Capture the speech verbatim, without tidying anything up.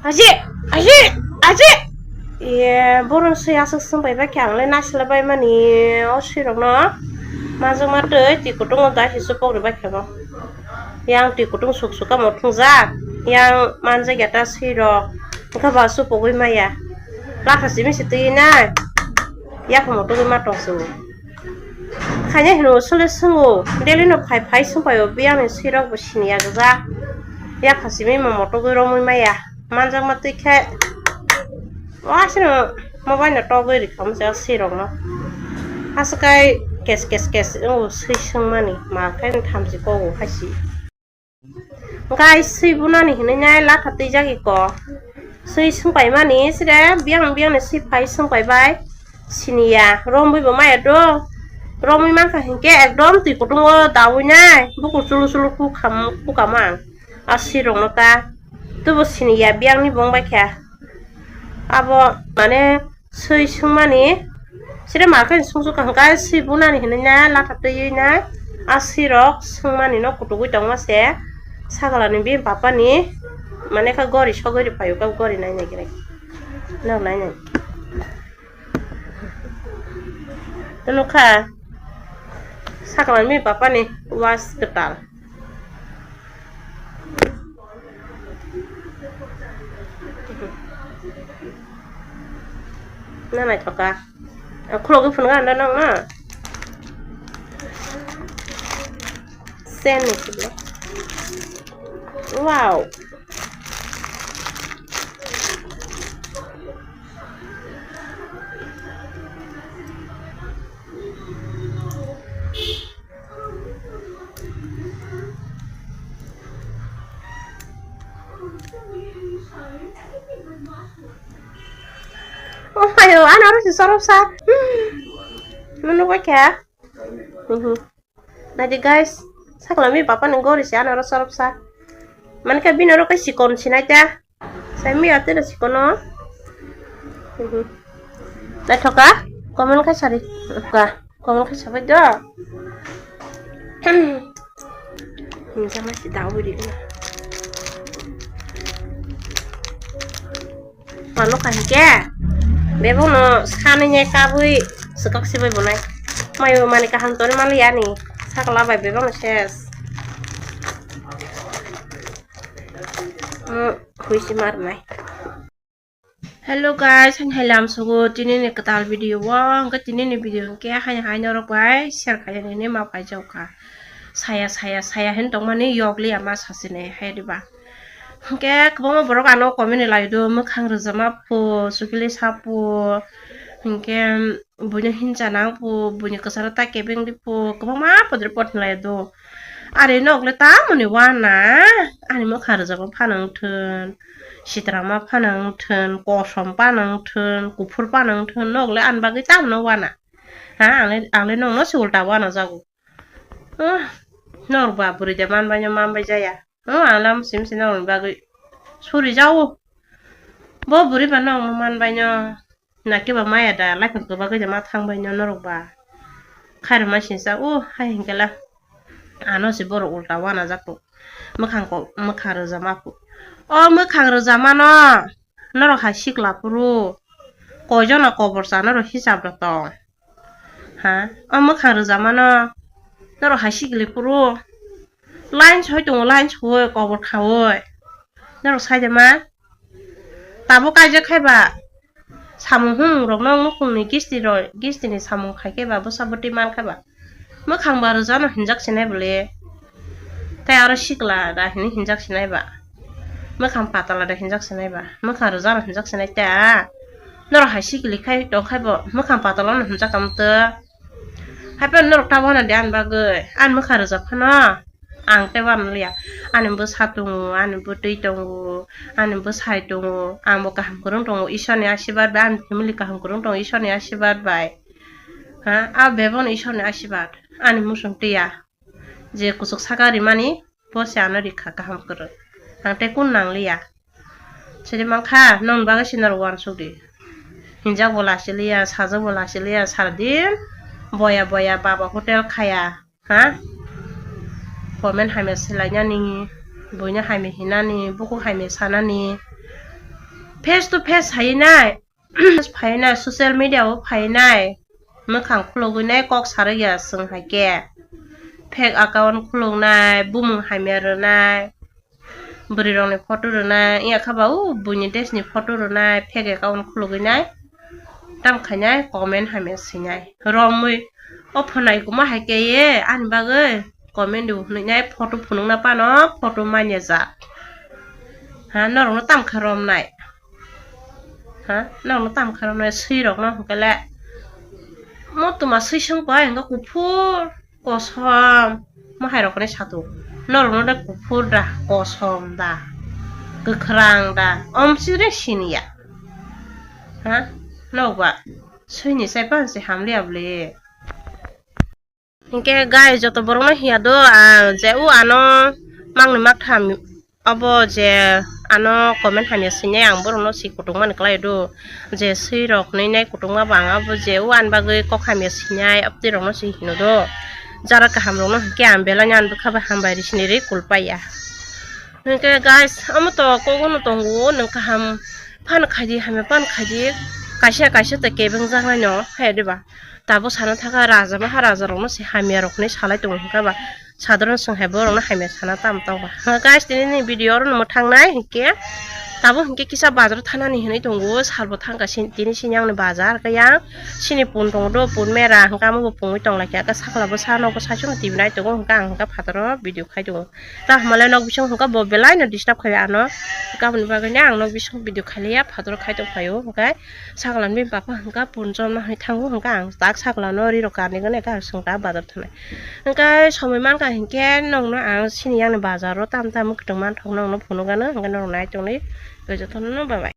Aje, aje, aje. Ye, boron swi aswk swng bai bai khe ang le naisla bai mani o swi rok no. Majak ma twi twi kutung o dai se supok ri bai khe bo. Yang twi kutung suk suk kamo thung jak. Yang manjak ya ta swi rok. Wngkha ba supok wi maya. Latha simi se twi nai. Yaphang mo twi ma tong su. Khaina hino sole swngo, daily no phai phai swng paio, biyang ni swi rok bo sini ya gja. Yaphang simi mo motogwi romwi maya. Manjak ma twi khe. Wasino mobile no togwi rikha mo se swi rok no. Aswk kai kes kes kes o swi swng mani ma khe thamchi kogo hai si. Guys, swi bunani hinwi nai latha twijak iko. Swi swngpaimani sire biyang biyangni swi phai swngpaibai. Siniya, romwi bo maya do. Romwi mankha hinkhe ekdom twi kutungo dawi nai. Bukur chulu chulu kukam, kukama ang. A swi rokno ta. Tubo siniya biyangni bong bai kha. Abo mane swi swngmani, sire market ni sungsuk kaham khe swi bunani hinwi na latha twiwi na a swi rok swngmani no kutugwi tongma se sakala ni bini papa ni mane kha gori sogwi rwphaio khe gori nai nai gre nok nai nai to nukha sakala ni bini papa ni was kwtal. Na naithoka. Ang khulogwi phunukha anda nokno. Sen ni siblo. Wow. Oh ayo, ano aro si sorop sa. Mano koi kha. Mhm. Naidi guys, sakla mi papa ni gori si ano aro sorop sa. Mane khe bini aro khe sikon sinai ta. Sai mi ate da sikono. Mhm. Naithoka, comment khai sari. Ka, comment khai sabai do. Hinsa ma si dawi di. Mano kahike. Bebo no sani ne kabui sekak sibai bonai. Mayo mani kaham tori mali ani. Sakla bai bebo no ses. Hmm, hui si mar nai. Hello guys, hain hai lam sugo tini ni kwtal video o, hwnkhe tini ni video hwnkhe hain hai norok bai share khainani ma paijak kha. Saya, saya, saya hin tongmani yokli ama sasine hai diba. Hwnkhe kwbangma borok ano comment ni lai do, mwkhang rwjama phu, sukili sa phu, hwnkhe buino hinsa nang phu, buini kwcharo ta kebeng di phu, kwbangma podre pod hinlai do. Ari nok le tamoni wana, ani mwkhang rwjak phano wngthun, sitrama phano wngthun, kosom phano wngthun, kuphur phano wngthun, nok le ani bagwi tamoni wana. Ha, ang le, ang le nokno se ulta wana jago. Ah, norok ba bwrwi de manbai no manbai jaya. Oh, ang lam sim sim norokni bagwi suri jao. Bo bwrwi ba nokno manbai no. Naki ba maya da, laiphan kwbagwi da ma thang bai no norok ba. Khairokma sinsa, o, hai hinkhe la. Ano se borok ulta wana jak to. Mwkhang ko, mwkhang rwjama phu. O mwkhang rwjama no, norok hai sikla phuru. Koi jona kobor cha norok hisab rok tong. Ha, o mwkhang rwjama no, norok hai sikli phuru. Line soi tongo, line soi kobor khaui. Norok sai de ma? Tabuk kaijak khai ba? Samung humung rok no nukhung ni gisti rok, gisti ni samung khai khe ba bwsa bwtwi man kha ba? Mwkhang ba rwjak no hinjak sinai bole. Tei aro sikla da hinwi hinjak sinai ba? Mwkhang patala da hinjak sinai ba? Mwkhang rwjak no hinjak sinai ta? Norok hai sikli khai tong khai bo mwkhang patala no hinjak tong to. Hai phano norok ta wana de ani bagwi? Ani mwkhang rwjak phano ang tei wana liya. Ani bwsa tongo, ani bwtwi tongo, ani bwsai tongo. Ang bo kaham kwrwng tongo, Ishwarni ashirbad bai, ani family kaham kwrwng tongo, Ishwarni ashirbad bai. Ha, a bebakno Ishwarni ashirbad. Ani muchung twiya. Je kuchuk saka rimani, bo se ano rikha kaham kwrwng. Ang tei kun nangliya. Siri mankha, nokni bagwi se norok uansuk di. Hinjak bo lachiliya, sajak bo lachiliya, sardin boya boya baba hotel khaya, ha? Comment hamya swlainani, buino hamya hinani, bukhuk hamya sanani, Face to face hai nai, phainai, social media o phainai, mwkhang khulugwi nai, kok sarwi ya chwng hai khe. Fake account khuluknai, bumung hamya rwnai, bwrwi rokni photo rwnai, iya kha ba o buini dress ni photo rwnai, fake account khulugwi nai, tam khainai, comment hamya swinai. Romwi o phonai kuma hai khe ye ani bagwi comment rw hwnwi nai, photo phunukna pano photo manya jak. Ha, norokno tam kha romnai. Ha, norokno tam kha romnai, swi rokno hwnkhe le. Mo tuma swi song pai hwnkhe kuphur kosom. Mo hai rokni satu. Norokno de kuphur da, kosom da, kwkhwrang da, om sire siniya. Ha, nok ba swini sai pan se hamliya bwle. Hinkhe guys, joto borokno hiya do, ah, je o ano mangni maktham abo je ano comment hamya swinai, ang borokno si kutung mani klai do, je swi rok nai nai kutung ma bang abo je o ani bagwi kok hamya swinai, abtwi rokno si hino do. Jara kaham rokno hinkhe ang belai no ani bwkha bai hambai ri sini ri kulpaiya. Hinkhe guys, amo to kogono tongo, nwng kaham phan khaidi, hamya phan khaidi, kaisa kaisa ta kebeng jak nai no, hai diba? Tabuk sana thaka raja maha raja rokno se hamya rokni salai tongo hinkhe ba, sadharon chwng hai borokno hamya sana tamo tong ba. Ha, guys, tini ni video oro no mwthang nai hinkhe, tabuk hinkhe kisa bazar thanani hinwi tongo, salbo thangkha sin-, tini sini ang ni bazar khe yang sini pun tongo do, pun mera hinkhe amo bo pungwi tong lai kha, sakla bwsa nogo saichung tv nai tongo hinkhe ang hinkhe phataro video khai tongo. Ta hamale nok bising hwnkha bo belai no disturb khai ano. Aboni bagwi no ang nok bising video khailiya, phataro khai tong phaio hwnkhe sakla ni bini papa hwnkha punchom no hai thango hwnkha ang tak sakla no ri rok karni gane ka swng ta bazar thanai. Hwnkhe somoi mankha hinkhe nokno ang sini yang ni bazar o tam tam kwtwng manthok nokno phunukgano hwnkhe norok nai tongni jotono bye bye.